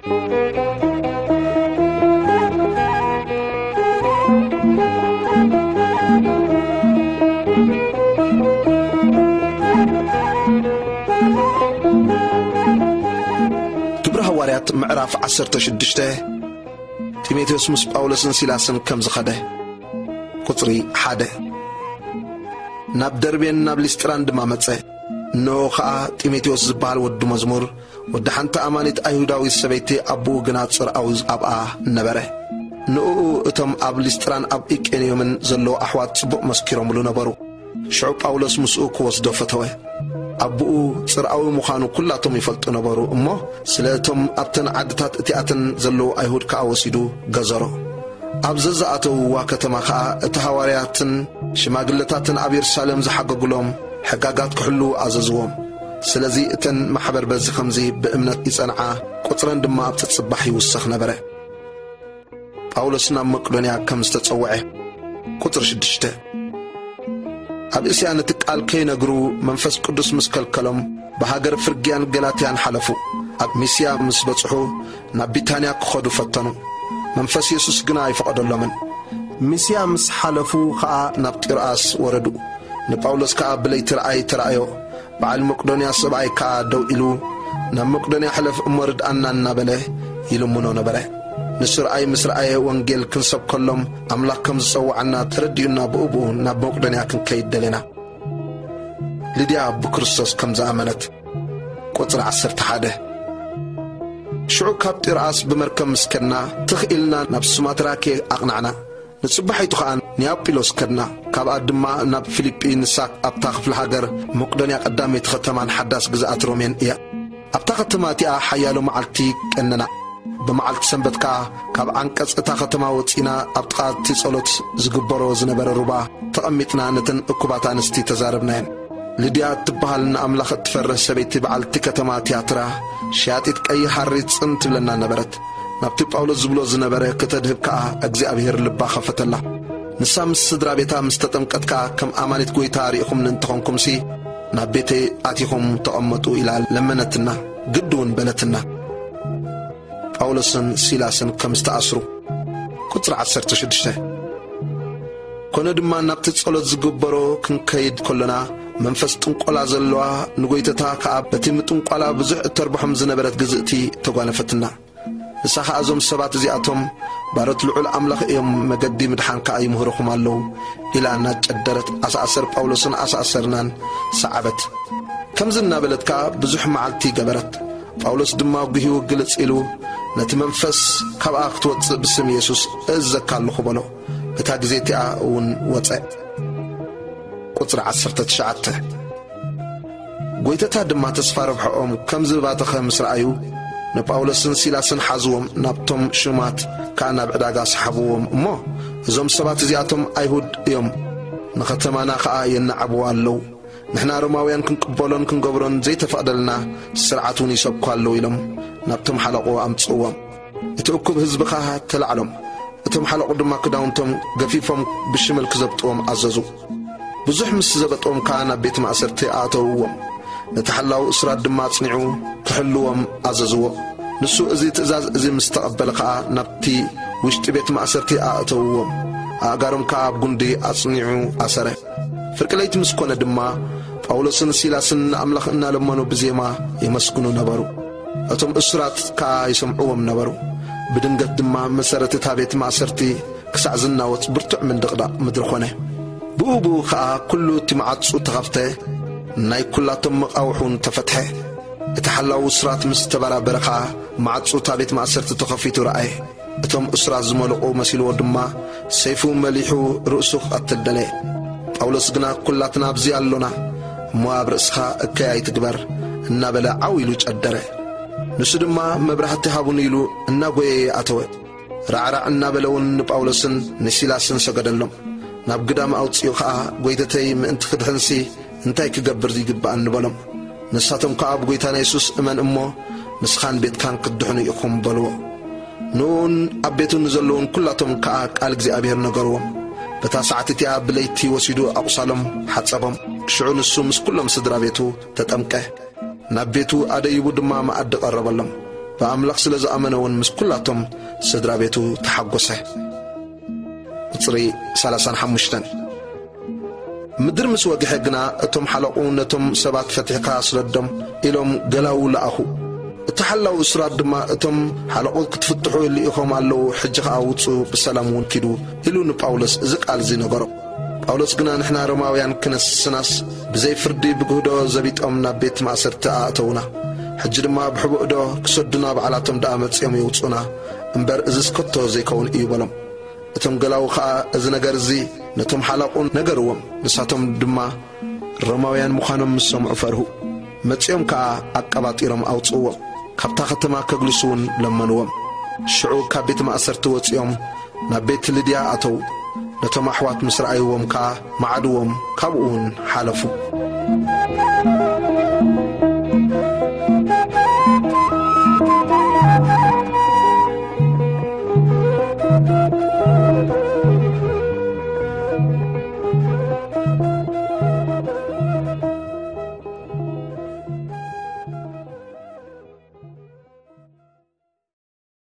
ግብረ ሃዋርያት ምዕራፍ ዓሰርተ ሽዱሽተ። ጢሞቴዎስ ምስ ጳውሎስን ሲላስን ከም ዝኸደ። ቁጽሪ ሓደ። ናብ ደርቤን ናብ ሊስጥራን ድማ መጸ። እንሆ ኸኣ ጢሞቴዎስ ዝበሃል ወዲ መዝሙር፣ ወዲ ሓንቲ ኣማኒት ኣይሁዳዊት ሰበይቲ፣ ኣቦኡ ግና ጽርኣዊ ኣብኣ ነበረ። ንእኡ እቶም ኣብ ሊስጥራን ኣብ ኢቄንዮምን ዘለዉ ኣሕዋት ጽቡቕ መስኪሮምሉ ነበሩ። ሽዑ ጳውሎስ ምስኡ ክወስዶ ፈተወ። ኣቦኡ ጽርኣዊ ምዃኑ ኵላቶም ይፈልጡ ነበሩ እሞ፣ ስለ እቶም ኣብተን ዓድታት እቲኣተን ዘለዉ ኣይሁድ ከኣ ወሲዱ ገዘሮ። ኣብ ዘዝኣተውዋ ከተማ ኸኣ እቲ ሃዋርያትን ሽማግለታትን ኣብ የሩሳሌም ዝሓገጉሎም ሕጋጋት ክሕልዉ ኣዘዝዎም። ስለዚ እተን ማሕበር በዚ ኸምዚ ብእምነት ይጸንዓ፣ ቁጽረን ድማ ኣብ ጸጽባሕ ይውሰኽ ነበረ። ጳውሎስ ናብ መቄዶንያ ከም ዝተጸውዐ። ቁጽሪ ሽዱሽተ። ኣብ እስያ ነቲ ቃል ከይነግሩ መንፈስ ቅዱስ ምስ ከልከሎም፣ ብሃገር ፍርግያን ገላትያን ሓለፉ። ኣብ ሚስያ ምስ በጽሑ፣ ናብ ቢታንያ ክኸዱ ፈተኑ። መንፈስ የሱስ ግና ኣይፈቐደሎምን። ሚስያ ምስ ሓለፉ ኸኣ ናብ ጢሮኣስ ወረዱ። ንጳውሎስ ከኣ ብለይቲ ረኣይ ተራእዮ። በዓል መቄዶንያ ሰብኣይ ከኣ ደው ኢሉ፣ "ናብ መቄዶንያ ሕለፍ እሞ ርድኣና" እናበለ ይልምኖ ነበረ። ንሱ ረኣይ ምስ ረኣየ፣ ወንጌል ክንሰብከሎም ኣምላኽ ከም ዝጸውዓና ተረዲኡና፣ ብኡ ብኡ ናብ መቄዶንያ ክንከይድ ደሌና። ልድያ ብክርስቶስ ከም ዝኣመነት። ቁጽሪ ዓሰርተ ሓደ። ሽዑ ካብ ጢሮኣስ ብመርከብ ምስ ከድና፣ ትኽ ኢልና ናብ ሱማትራኬ ኣቕናዕና። ንጽባሒቱ ኸኣ ኒያጲሎስ ከድና። ካብኣ ድማ ናብ ፊልጲ፣ ንሳ ኣብታ ክፍለ ሃገር መቄዶንያ ቀዳመይቲ ኸተማን ሓዳስ ግዝኣት ሮሜን እያ። ኣብታ ኸተማ እቲኣ ሓያሎ መዓልቲ ቀነና። ብመዓልቲ ሰንበት ከኣ ካብ ዓንቀጽ እታ ኸተማ ወጺእና ኣብ ጥቓ እቲ ጸሎት ዝግበሮ ዝነበረ ሩባ ተቐሚጥና ነተን እኩባት ኣንስቲ ተዛረብናየን። ልድያ እትበሃል ንኣምላኽ እትፈርህ ሰበይቲ በዓልቲ ከተማ ትያትራ፣ ሸያጢት ቀይሕ ሃሪ ጽን ትብለና ነበረት። ናብቲ ጳውሎስ ዝብሎ ዝነበረ ከተድህብ ከኣ እግዚኣብሄር ልባ ኸፈተላ። ንሳ ምስ ስድራ ቤታ ምስ ተጠምቀት ከኣ፣ "ከም ኣማኒት ጐይታ ርኢኹምኒ እንተኾንኩምሲ፣ ናብ ቤተይ ኣቲኹም ተቐመጡ" ኢላ ለመነትና። ግዲ እውን በለትና። ጳውሎስን ሲላስን ከም ዝተኣስሩ። ቁጽሪ ዓሰርተ ሽዱሽተ። ኮነ ድማ ናብቲ ጸሎት ዝግበሮ ክንከይድ ከሎና፣ መንፈስ ጥንቆላ ዘለዋ ንጎይተታ ከኣ በቲ ምጥንቋላ ብዙሕ እተርብሖም ዝነበረት ግዝእቲ ተጓነፈትና። ንሳ ኸኣ፣ "እዞም ሰባት እዚኣቶም ባሮት ልዑል ኣምላኽ እዮም፣ መገዲ ምድሓን ከኣ ይምህሩኹም ኣለዉ" ኢላ እናጨደረት ኣሳእሰር ጳውሎስን ኣሳእሰርናን ሰዓበት። ከምዚ እናበለት ከኣ ብዙሕ መዓልቲ ገበረት። ጳውሎስ ድማ ጉሂዩ ግልጽ ኢሉ፣ "ነቲ መንፈስ ካብኣ ክትወጽእ ብስም የሱስ እእዘካ ኣለኹ" በሎ። በታ ግዜ እቲኣ እውን ወጸ። ቁጽሪ ዓሰርተ ትሽዓተ። ጐይታታ ድማ ተስፋ ረብሓኦም ከም ዝባተኸ ምስ ረኣዩ፣ ንጳውሎስን ሲላስን ሓዝዎም፣ ናብቶም ሽማት ከኣ ናብ ዕዳጋ ሰሓብዎም እሞ፣ "እዞም ሰባት እዚኣቶም ኣይሁድ እዮም፣ ንኸተማና ኸኣ የነዓብዋ ኣለዉ። ንሕና ሮማውያን ክንቅበሎን ክንገብሮን ዘይተፈቕደልና ስርዓት እውን ይሰብኩ ኣለዉ" ኢሎም ናብቶም ሓለቑ ኣምጽእዎም። እቲ እኩብ ህዝቢ ኸኣ ተላዕሎም። እቶም ሓለቑ ድማ ክዳውንቶም ገፊፎም ብሽመል ክዘብጥዎም ኣዘዙ። ብዙሕ ምስ ዘበጥዎም ከኣ ናብ ቤት ማእሰርቲ ኣእተውዎም። ነቲ ሓላዊ እሱራት ድማ ኣጽኒዑ ክሕልዎም ኣዘዝዎ። ንሱ እዚ ትእዛዝ እዚ ምስ ተቐበለ ኸኣ ናብቲ ውሽጢ ቤት ማእሰርቲ ኣእተውዎም። ኣእጋሮም ከኣ ኣብ ጉንዲ ኣጽኒዑ ኣሰረ። ፍርቂ ለይቲ ምስ ኮነ ድማ፣ ጳውሎስን ሲላስን ንኣምላኽ እናለመኑ ብዜማ የመስግኑ ነበሩ። እቶም እሱራት ከኣ ይሰምዕዎም ነበሩ። ብድንገት ድማ መሰረት እታ ቤት ማእሰርቲ ክሳዕ ዝናወጽ ብርቱዕ ምንድቕዳቕ ምድሪ ኾነ። ብኡ ብኡ ኸኣ ኩሉ እቲ መዓጹ ተኸፍተ፣ ናይ ኩላቶም መቓውሕ እውን ተፈትሐ። እቲ ሓላዊ እሱራት ምስ ተበራበረ ኸኣ፣ መዓጹ እታ ቤት ማእሰርቲ ተኸፊቱ ረኣየ። እቶም እሱራት ዝመልቑ መሲልዎ ድማ፣ ሰይፉ መሊሑ ርእሱ ክቐትል ደለየ። ጳውሎስ ግና፣ "ኩላትና ኣብዚ ኣሎና፣ እሞ ኣብ ርእስኻ እከይ ኣይትግበር" እናበለ ዓው ኢሉ ጨደረ። ንሱ ድማ፣ "መብራህቲ ሃቡኒ" ኢሉ እናጎየየ ኣተወ። ራዕራዕ እናበለ እውን ንጳውሎስን ንሲላስን ሰገደሎም። ናብ ግዳም ኣውጺኡ ኸኣ፣ "ጐይተተይ ምእንቲ ክድሕንሲ እንታይ ክገብር ይግብኣኒ?" በሎም። ንሳቶም ከኣ፣ "ብጐይታና የሱስ እመን እሞ፣ ንስኻን ቤትካን ክትድሕኑ ኢኹም" በልዎ። ንኡን ኣብ ቤቱ ንዘለዉን ኩላቶም ከኣ ቃል እግዚኣብሔር ነገርዎም። በታ ሰዓት እቲኣ ብለይቲ ወሲዱ ኣቑሳሎም ሓጸቦም። ሽዑ ንሱ ምስ ኩሎም ስድራ ቤቱ ተጠምቀ። ናብ ቤቱ ኣደይቡ ድማ መኣዲ ቀረበሎም። ብኣምላኽ ስለ ዝኣመነ እውን ምስ ኩላቶም ስድራ ቤቱ ተሓጎሰ። ቁጽሪ ሰላሳን ሓሙሽተን። ምድሪ ምስ ወግሐ ግና እቶም ሓለቑ ነቶም ሰባት ፈቲሕካ ስደዶም ኢሎም ገላዉ ለኣኹ። እቲ ሓላው እስራት ድማ እቶም ሓለቑ ክትፍትሑ ልኢኾም ኣለዉ፣ ሕጂ ኸኣ ውጹ፣ ብሰላም እውን ኪዱ ኢሉ ንጳውሎስ እዚ ቃል እዚ ነገሮ። ጳውሎስ ግና ንሕና ሮማውያን ክነስናስ ብዘይ ፍርዲ ብግህዶ ዘቢጦም ናብ ቤት ማእሰርቲ ኣእተውና። ሕጂ ድማ ብሕቡእ ዶ ክሰዱና ባዕላቶም ደኣ መጺኦም የውጹና እምበር እዝስ ከቶ ዘይከውን እዩ በሎም። እቶም ገላዉ ኸኣ እዚ ነገር እዚ ነቶም ሓላቑ ነገርዎም። ንሳቶም ድማ ሮማውያን ምዃኖም ምስ ሰምዑ ፈርሁ። መጺኦም ከኣ ኣቀባጢሮም ኣውጽእዎም። ካብታ ከተማ ከግልሱ እውን ለመንዎም። ሽዑ ካብ ቤት ማእሰርቲ ወጺኦም ናብ ቤት ልድያ ኣተዉ። ነቶም ኣሕዋት ምስ ረኣይዎም ከኣ ማዕድዎም ካብኡ እውን ሓለፉ።